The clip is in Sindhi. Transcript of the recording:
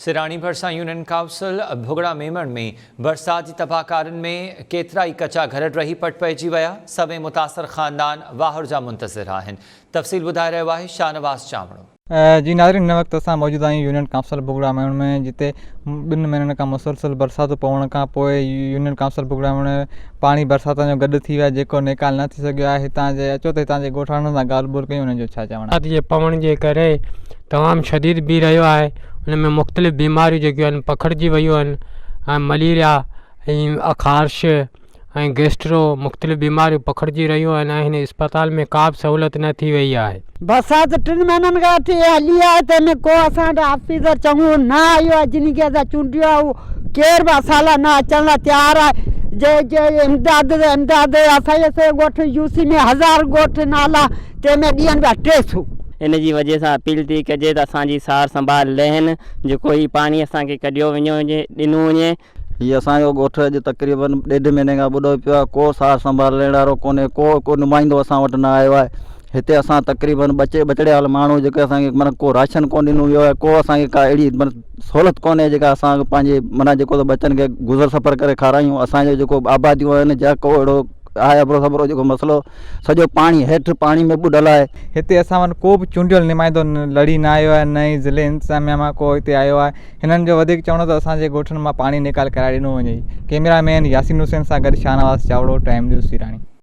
سراڻي ڀرسان يونين ڪائونسل ڀڳڙا ميمڻ ۾ برسات جي تباهڪارين ۾ ڪيترائي ڪچا گهر ڊهي پٽ پئجي ويا، سوين متاثر خاندان واهر جا منتظر آهن. تفصيل ٻڌائي رهيو آهي شاهنواز چانوڙو. جي ناظرين هن وقت اسان موجود آهيون يونين ڪائونسل ڀڳڙا ميمڻ ۾ جتي ٻن مهينن کان مسلسل برساتون پوڻ کان پوء يونين ڪائونسل ڀڳڙا ميمڻ ۾ پاڻي برساتن جو گڏ ٿي ويو آهي جيڪو نيڪال نه ٿي سگهيو آهي هتان جي اچو ته هتان جي ڳوٺاڻن سان ڳالهه ٻولهه ڪيون انهن جو ڇا چوڻ آهي. برسات جي پوڻ جي ڪري تمام شديد بيهه رهيو آهي ان ۾ مختلف بيماريون جيڪيون آهن پکڙجي ويون آهن ۽ مليريا ۽ خارش ۽ گيسٽرو مختلف بيماريون پکڙجي رهيون آهن ۽ هن اسپتال ۾ ڪا به سهولت نه ٿي وئي آهي. برسات ٽن مهينن کان وٺي هلي آهي تنهن ۾ ڪو اسان وٽ آفيسر چڱو نه آيو آهي جن کي اسان چونڊيو آهي اهو ڪير به اسان لاء نه اچڻ لاء تيار آهي جي جي امداد امداد اسان جي سڄي ڳوٺ يو سي ۾ هزار ڳوٺ نالا تنهن ۾ ڏين پيا 300. ان جي وجه سان اپيل ٿي ڪجي ته اسان جي سار سنڀال لهن جيڪو هي پاڻي اسان کي ڪڍيو وڃو ڏنو وڃي. هي اسان جو ڳوٺ اڄ تقريبن ڏيڍ مهيني کان ٻڏو پيو آهي ڪو سار سنڀال لهڻ وارو ڪونهي ڪو ڪو نمائندو اسان وٽ نه آيو آهي هتي اسان تقريبن ٻچي ٻچڙيال ماڻهو جيڪي اسان کي معنيٰ ڪو راشن ڪونه ڏنو ويو آهي ڪو اسان کي ڪا اهڙي معنيٰ سهولت ڪونهي جيڪا اسان پنهنجي معنيٰ جيڪو ٻچن کي گذر سفر ڪري کارايون اسان جو جيڪو آباديون آهن جا ڪو اهڙو آهي ابرو سبرو جيڪو مسئلو سڄو پاڻي هيٺ پاڻي ۾ ٻڏل آهي. هتي اسان وٽ ڪو به چونڊيل نمائندو لڙي نه آيو آهي نه ئي ضلعي انتظاميا مان ڪو هتي آيو آهي هنن جو وڌيڪ چوڻ هو ته اسان جي ڳوٺن مان پاڻي نيڪال ڪرائي ڏنو وڃي ڪئميرا مين ياسين حسين سان گڏ شاهنواز چاوڙو ٽائيم نيوز سيراڻي.